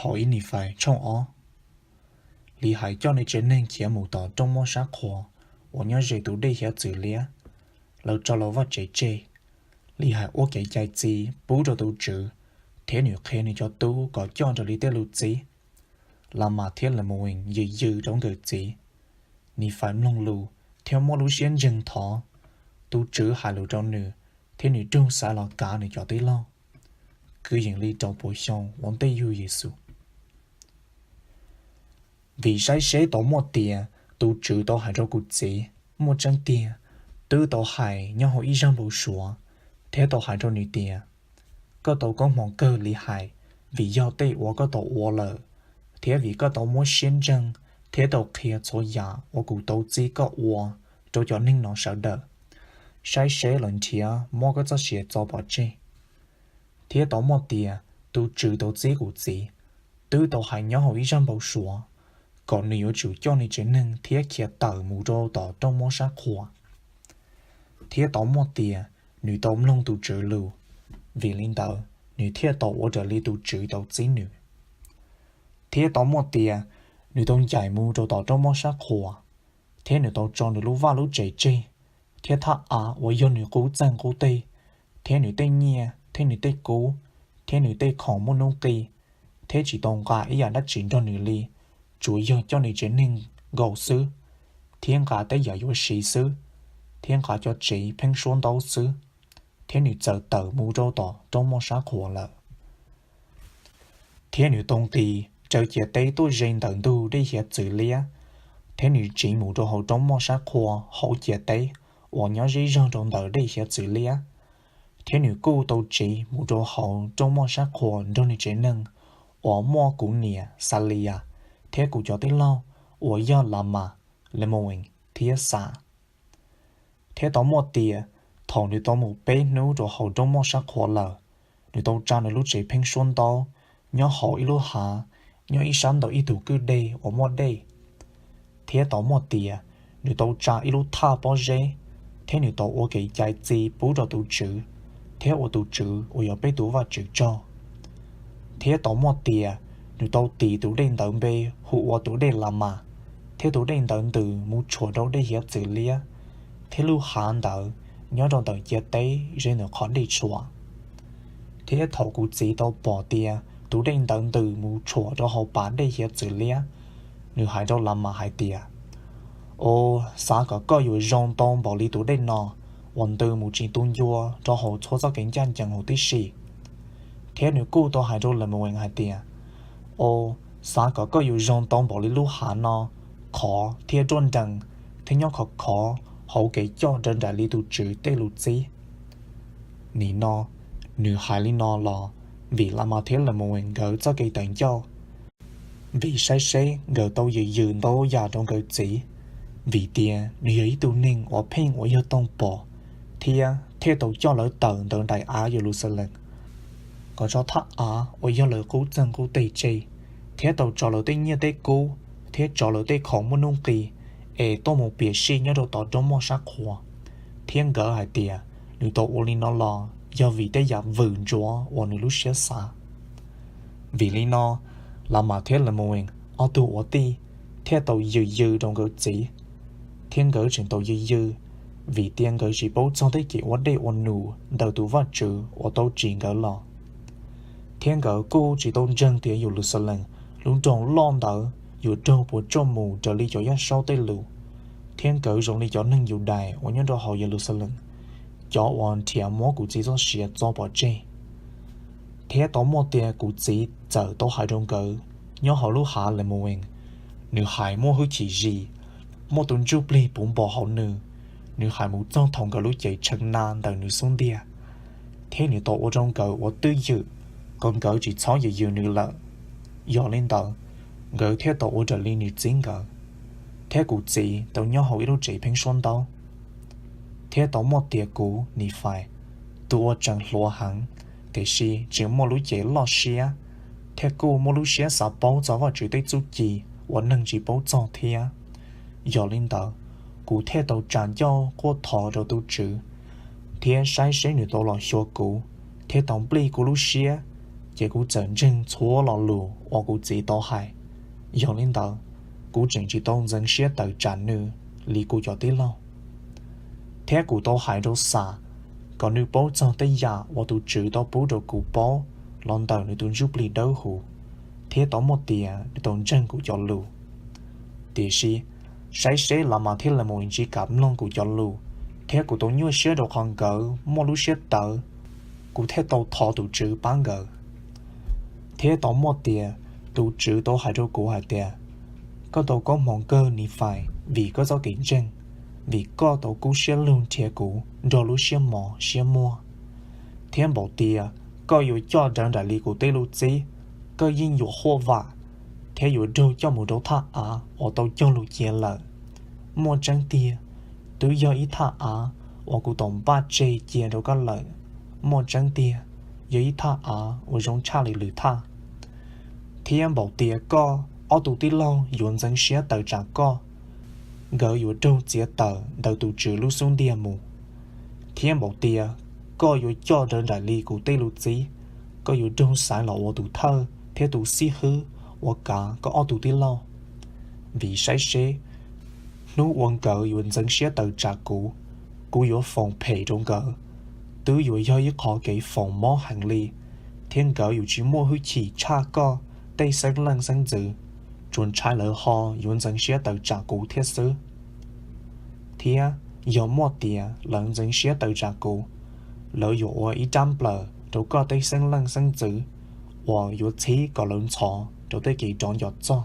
Hauv ib Nifais tshooj ob, Lihais coj nws tsev neeg khiav mus tom rooj moj sab qhua uas nyob ze tus dej hiav txwv liab. Lawv tso lawv vaj tsev tseg. Lihais ua kev cai txi pub rau tus Tswv, thiab nws qhia nws cov tub kom coj raws li tej lus txib. Lamas thiab Lemuees yws yws rau nkawm txiv. Nifais mloog lus thiab muaj lub siab ntseeg thov. Tus Tswv hais lus rau nws, thiab nws rug xav los kav nws cov tij laug. Kwv yees li rau puas xyoo ua ntej yug Yexus. Vim saib seb tau muaj tias tus Tswv tau hais rau kuv txiv, muaj tseeb tiag, twb tau hais nyob hauv ib zaj npau suav, thiab tau hais rau nws tias, koj tau koob hmoov kawg Lihais, vim yog tej uas koj tau ua lawm, thiab vim koj tau muab siab ntseeg thiab tau qhia txhua yam uas kuv tau txib koj ua rau cov neeg no sawv daws. Saib seb lawv nrhiav muab koj txoj sia txo pov tseg. Thiab tau muaj tias tus Tswv tau txib kuv txiv, twb tau hais nyob hauv ib zaj npau suav, kom nws yuav tsum coj nws tsev neeg thiab khiav tawm mus rau tom rooj moj sab qhua. Thiab tau muaj tias nws tau mloog tus Tswv lus, vim li ntawd nws thiaj tau ua raws li tus Tswv tau txib nws. Thiab tau muaj tias nws tau ncaim mus rau tom rooj moj sab qhua, thiab nws tau tso nws lub vaj lub tsev tseg, thiab thaj av uas yog nws qub txeeg qub teg, thiab nws tej nyiaj thiab nws tej kub, thiab nws tej khoom muaj nuj nqis, thiab tsis tau nqa ib yam dab tsi nrog nws li, tsuas yog coj nws tsev neeg nkaus xwb, thiab nqa tej yam yuav siv xwb, thiab nqa cov tsev pheeb suab ntaub xwb, thiab nws txawm tawm mus rau tom rooj moj sab qhua lawm. Thiab nws tau nqis raws ciam teb tuaj ze ntawm ntug dej hiav txwv liab, thiab nws tsiv mus rau hauv rooj moj sab qhua hauv ciam teb uas nyob zej zog rau ntawm dej hiav txwv liab. Thiab nws kuj tau tsiv mus rau hauv rooj moj sab qhua nrog nws tsev neeg uas muaj kuv niam Xaliyas thiab kuv cov tij laug uas yog Lamas, Lemuees thiab Xas. Thiab tau muaj tias thaum nws tau mus peb hnub rau hauv rooj moj sab qhua lawm, nws tau tsa nws lub tsev pheeb suab ntaub nyob hauv ib lub hav, nyob ib sab ntawm ib tug kwj deg uas muaj dej. Thiab tau muaj tias nws tau tsa ib lub thaj pob zeb, thiab nws tau ua kev cai txi pub rau tus Tswv, thiab ua tus Tswv uas yog peb tus Vajtswv tsaug. Thiab tau muaj tias nws tau tis tus dej ntawd npe hu ua tus dej Lamas, thiab tus dej ntawd ntws mus tshuam rau dej hiav txwv liab, thiab lub hav ntawd nyob rau ntawm ciam teb ze ntawm qhov dej tshuam. Thiab thaum kuv txiv tau pom tias tus dej ntawd ntws mus tshuam rau hauv pas dej hiav txwv liab, nws hais rau Lamas hais tias, Os, xav kom koj yuav zoo ntau npaum li tus dej no uas ntws mus tsis tu ncua rau hauv txhua txoj kev ncaj ncees huv tib si. Thiab nws kuj tau hais rau Lemuees hais tias, Os, xav kom koj yuav zoo ntau npaum li lub hav no, khov thiab ruaj nrees, thiab nyob khov khov hauv kev coj raws nraim li tus Tswv tej lus txib. Nim no nws hais li no los vim Lamas thiab Lemuees nkawd txoj kev tawv ncauj, vim saib seb nkawd tau yws yws ntau yam rau nkawd txiv, vim tias nws yog ib tug neeg uas pheej ua yog toog pom, thiab thiaj tau coj lawv tawm ntawm daim av Yeluxalees, kom tso thaj av uas yog lawv qub txeeg qub teg tseg, thiab tau tso lawv tej nyiaj tej kub thiab tso lawv tej khoom muaj nuj nqis es tuaj mus piam sij nyob rau tom rooj moj sab qhua. Thiab nkawd hais tias nws tau ua li no los yog vim tej yam vwm ntsuav uas nws lub siab xav. Vim li no, Lamas thiab Lemuees ob tug ua tij thiaj tau yws yws rau nkawd txiv, thiab nkawd tseem tau yws yws vim tias nkawd tsis paub txog tej kev ua dej ua num ntawm tus Vajtswv uas tau tsim nkawd los. Thiab nkawd kuj tsis tau ntseeg tias Yeluxalees lub nroog loj ntawd yuav raug puas tsuaj mus raws li cov yaj saub tej lus, thiab nkawd zoo li cov neeg Yudais uas nyob rau hauv Yeluxalees, cov uas nrhiav muab kuv txiv txoj sia txo pov tseg. Thiab tau muaj tias kuv txiv txawm tau hais rau nkawd nyob hauv lub hav Lemuees, nws hais muaj hwj chim zis, muaj tus ntsuj plig puv npo hauv nws, nws hais mus txog thaum nkawd lub cev tshee na ntawm nws xub ntiag. Thiab nws tau ua rau nkawd ua twj ywm kom nkawd tsis txhob yws yws nws lawm. Yog li ntawd, nkawd thiaj tau ua raws li nws txib nkawd, thiab kuv txiv tau nyob hauv ib lub tsev pheeb suab ntaub. Thiab tau muaj tias kuv, Nifais, tus uas tseem hluas heev, tiam sis tseem muaj lub cev loj siab, thiab kuj muaj lub siab xav paub txog Vajtswv tej txuj ci uas neeg tsis paub txog thiab. Yog li ntawd, kuv thiaj tau tsa ncauj quaj thov rau tus Tswv, thiab saib seb nws tau los xyuas kuv, thiab tau nplij kuv lub siab, ces kuv txawm ntseeg txhua lo lus uas kuv txiv tau hais. Yog li ntawd, kuv tseem tsis tau ntxeev siab tawm tsam nws li kuv cov tij laug. Thiab kuv tau hais rau Xas kom nws paub txog tej yam uas tus Tswv tau pub rau kuv paub los ntawm nws tus Ntsuj Plig Dawb Huv, thiab tau muaj tias nws tau ntseeg kuv cov lus. Tiam sis, saib seb Lamas thiab Lemuyees tsis kam mloog kuv cov lus, thiab kuv tau nyuaj siab rau qhov nkawd muaj lub siab tawv, kuv thiaj tau thov tus Tswv pab nkawd. Thiab tau muaj tias tus Tswv tau hais rau kuv hais tias, koj tau koob hmoov kawg Nifais vim koj txoj kev ntseeg, vim koj tau kub siab lug nrhiav kuv nrog lub siab mos siab muag. Thiab npaum tias koj yuav coj rawv nraim li kuv tej lus txib, koj yeej yuav huaj vam, thiab yuav raug coj mus rau thaj av uas tau cog lus cia lawm. Muaj tseeb tiag, twb yog ib thaj av uas kuv tau npaj tseg cia rau koj lawm. Muaj tseeb tiag, yog ib thaj av uas zoo tshaj li lwm thaj. Thiab npaum tias koj ob tug tij laug yuav ntxeev siab tawm tsam koj, nkawd yuav raug txiav tawm ntawm tus Tswv lub xub ntiag mus. Thiab npaum tias koj yuav coj rawv nraim li kuv tej lus txib, koj yuav raug xaiv los ua tus thawj thiab tus xib hwb uas kav koj ob tug tij laug. Vim saib seb, hnub uas nkawd yuav ntxeev siab tawm tsam kuv, kuv yuav foom phem rau nkawd. Twb yuav yog ib qho kev foom mob heev li, thiab nkawd yuav tsis muaj hwj chim tshaj koj tej xeeb leej xeeb ntxwv, tsuas ntshai lawv ho yuav ntxeev siab tawm tsam kuv thiab xwb. Thiab yog muaj tias lawv ntxeev siab tawm tsam kuv, lawv yuav ua ib rab nplawm rau koj tej xeeb leej xeeb ntxwv uas yuav txhib kom lawv ntxhov rau tej kev rov nco txog.